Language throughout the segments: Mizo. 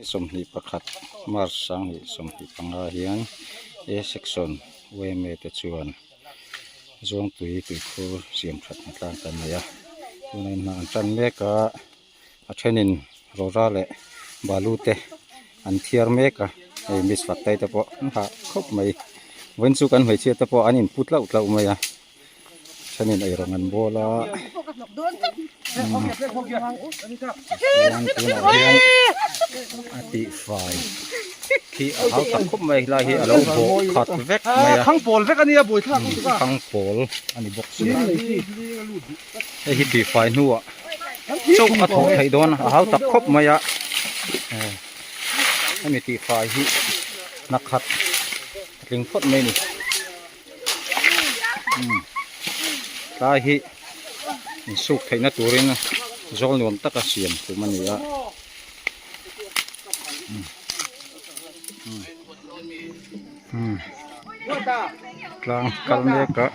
Ni 21 March 2025 hian A section yma te chuan Zuangtui tuikhur siam that hna tlang kan nei a tuna in hna an tan mek a a thenin rawra leh balu te an thiar mek a hei miss faktai te pawh an hah khawp mai vawiin chu kan hmeichhia te pawh an inpu tlauh tlauh mai a thenin eirawng an bawl a chuan tunah hian a tihfai khi a hau tak khawp mai helai hi a lo bawh khat vek mai a Thang pawl vek a nia buaithlak lutuk a. Thang pawl a ni bawk si a hei hi tihfai hnuah chauh a thawh theih dawn a hau tak khawp mai a hemi tihfai hi hna khat a tling phawt mai a ni tlai hi insuk theihna turin zawl nuam taka siam tum a ni a. Tlang kal mek a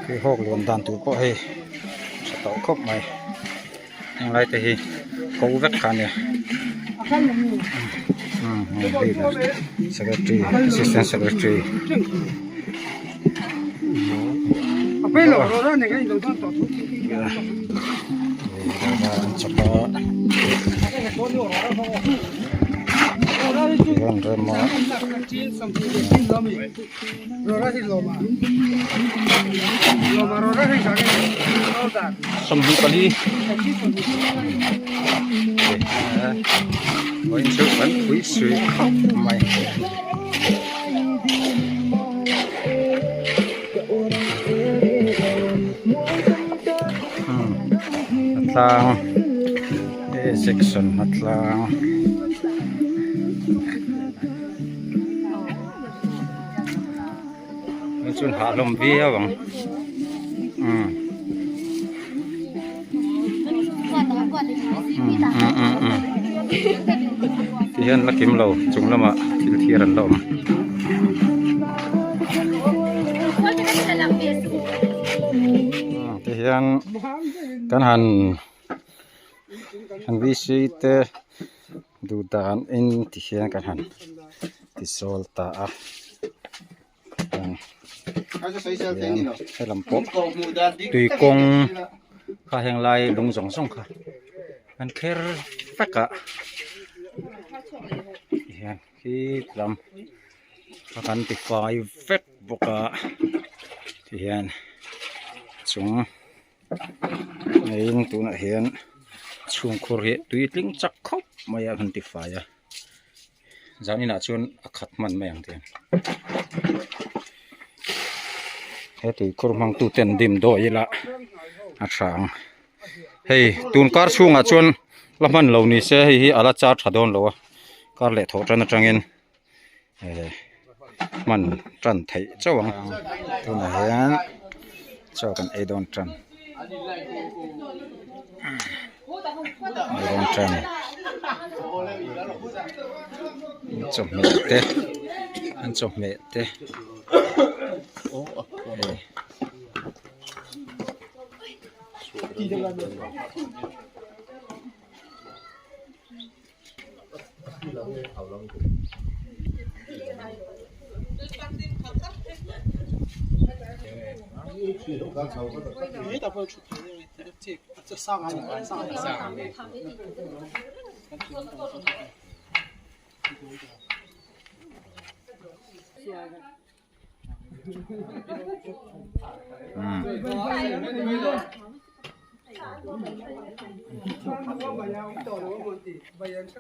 khi hawk luan dan tur pawh hei tha tawh khawp mai heng lai te hi ko vek kha a nia secretary assistant secretary. 24 vawiin chu kan pui sui khawp mai. A tlang A section a tlang hei chu hah hlawm viau ang umm umm umm umm tihian la kim lo chung lamah thil thiar an la awm. Tihian kan han han VC te duh dan in tihian kan han ti sawl ta a helam pawh tui kawng kha heng lai lung zawng zawng kha an kher vek a tihian khi lam a kan ti fai vek bawk a tihian chung hei tunah hian chhungkhur hi tui tling chak khawp mai a han ti fai a zan inah chuan a khat hman mai ang tiang he tuikhur hmang tu ten dim dawi ila a tha ang hei tun kar chhungah chuan la hman lo ni se hei hi a la char tha dawn lo a kar leh thawh tan atangin eh hman tan theih chauh ang tunah hian chaw kan ei dawn tan ei dawn tan chawhmeh te an chawhmeh te hei.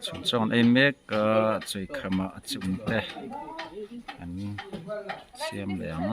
Chung chuan ei mek a chawi khamah a chung te an siam leh ang.